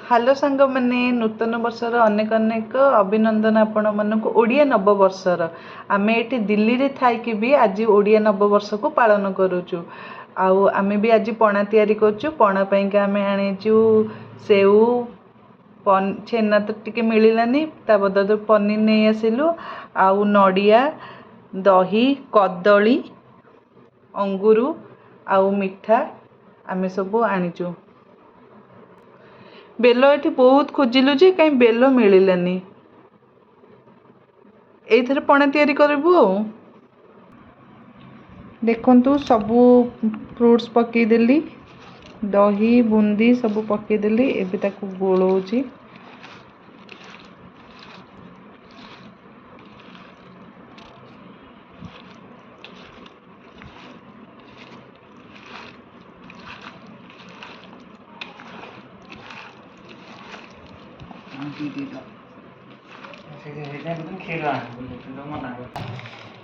Hello ସାଙ୍ଗମାନେ, ନୂତନ ବର୍ଷର ଅନେକ ଅନେକ ଅଭିନନ୍ଦନ ଆପଣମାନଙ୍କୁ। ଓଡ଼ିଆ ନବବର୍ଷର ଆମେ ଏଠି ଦିଲ୍ଲୀରେ ଥାଇକି ବି ଆଜି ଓଡ଼ିଆ ନବବର୍ଷକୁ ପାଳନ କରୁଛୁ। ଆଉ ଆମେ ବି ଆଜି ପଣା ତିଆରି କରୁଛୁ। ପଣା ପାଇଁକା ଆମେ ଆଣିଛୁ ସେଉ, ଛେନା ତ ଟିକେ ମିଳିଲାନି, ତା ବଦଳରେ ପନିର ନେଇ ଆସିଲୁ। ଆଉ ନଡ଼ିଆ, ଦହି, କଦଳୀ, ଅଙ୍ଗୁରୁ ଆଉ ମିଠା ଆମେ ସବୁ ଆଣିଛୁ। ବେଲ ଏଠି ବହୁତ ଖୋଜିଲୁ ଯେ କାହିଁ ବେଲ ମିଳିଲାନି। ଏଇଥିରେ ପଣା ତିଆରି କରିବୁ। ଆଉ ଦେଖନ୍ତୁ, ସବୁ ଫ୍ରୁଟ୍ସ ପକାଇଦେଲି, ଦହି, ବୁନ୍ଦି ସବୁ ପକାଇଦେଲି। ଏବେ ତାକୁ ଗୋଳଉଛି।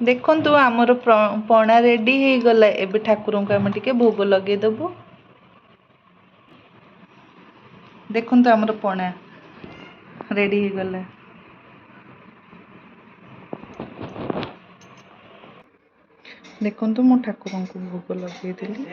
ଦେଖନ୍ତୁ, ଆମର ପଣା ରେଡ଼ି ହେଇଗଲା। ଏବେ ଠାକୁରଙ୍କୁ ଆମେ ଟିକେ ଭୋଗ ଲଗେଇଦେବୁ। ଦେଖନ୍ତୁ, ଆମର ପଣା ରେଡ଼ି ହେଇଗଲା। ଦେଖନ୍ତୁ, ମୁଁ ଠାକୁରଙ୍କୁ ଭୋଗ ଲଗେଇଦେଲି।